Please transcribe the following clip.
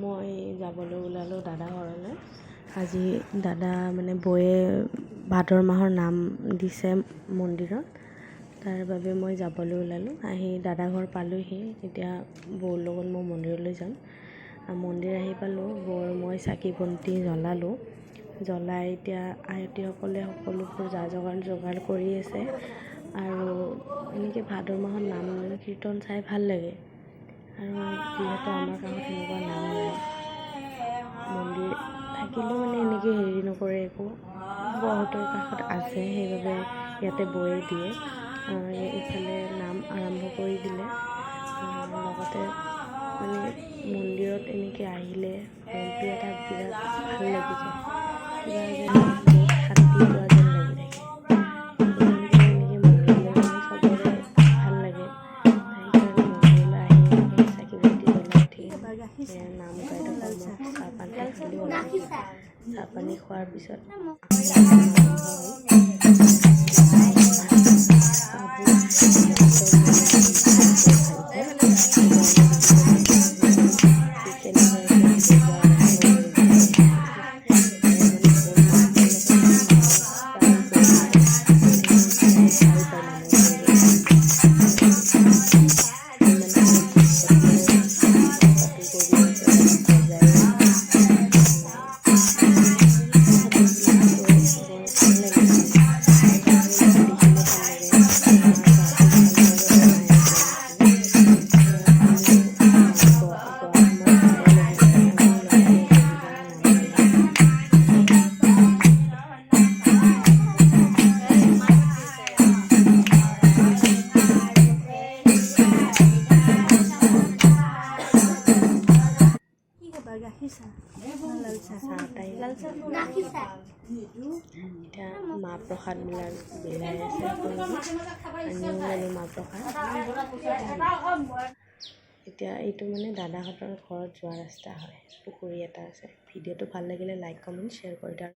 মই যাবলৈ ওলালোঁ দাদা ঘৰলৈ। আজি দাদা মানে বৌয়ে ভাদৰ মাহৰ নাম দিছে মন্দিৰত, তাৰ বাবে মই যাবলৈ ওলালোঁ। আহি দাদা ঘৰ পালোঁহি। এতিয়া বৌৰ লগত মই মন্দিৰলৈ যাম। মন্দিৰ আহি পালোঁ, বৌ আৰু মই চাকি বন্তি জ্বলালোঁ। জ্বলাই এতিয়া আয়তীসকলে সকলোবোৰ যা যোগাৰ যোগাৰ কৰি আছে। আৰু এনেকৈ ভাদ মাহত নাম কীৰ্তন চাই ভাল লাগে। আৰু যিহেতু আমাৰ গাঁৱত সেনেকুৱা নাম নাই, মন্দিৰ থাকিলেও মানে এনেকৈ হেৰি নকৰে একো। বৌহঁতৰ কাষত আছে, সেইবাবে ইয়াতে বৌয়ে দিয়ে। ইফালে নাম আৰম্ভ কৰি দিলে। লগতে মানে মন্দিৰত এনেকৈ আহিলে মনটো এটা বিৰাট ভাল লাগি যায়, কিবা যেন বহুত শান্তি পোৱা যেন লাগি থাকে। সেইকাৰণে এনেকৈ মন্দিৰলৈ গ'লে চবৰে ভাল লাগে। সেইকাৰণে মন্দিৰলৈ আহি এনেকৈ চাকি বন্তি জ্বলাই উঠি নাম গাই থকা মই চাহ পানী খালোঁ। অলপ চাহ পানী খোৱাৰ পিছত নাম আৰম্ভ হ'ল। বাবু ভাল পায়, ঠিক তেনেদৰে বজোৱা আৰম্ভ কৰি দিছে। মানে বৌৰ মাকৰ লগত প্ৰায় গৈ থাকে, ভাল পায় নামৰ পৰিৱেশ। মানে কৰি আছে, বজাই বৰ ভাল লাগিছে। দেখিলে ভাল লাগে, মাৰ গাটো ভাল নাই বাবে মায়ে গোৱা নাছিলে। আমিও গোৱা সময়ত ভালেই লাগিছে। আমিও লগতে বহি কেনে নাম গালোঁ। কি খাবা, গাখীৰ চাহ না লাল চাহ? চাহ টাইম। লাল চাহ। এতিয়া মাহ প্ৰসাদবিলাক বিলাই আছে সকলোকে। আমিও ল'লোঁ মাহ প্ৰসাদ। এতিয়া এইটো মানে দাদাহঁতৰ ঘৰত যোৱা ৰাস্তা হয়, পুখুৰী এটা আছে। ভিডিঅ'টো ভাল লাগিলে লাইক, কমেণ্ট, শ্বেয়াৰ কৰি দিয়ক।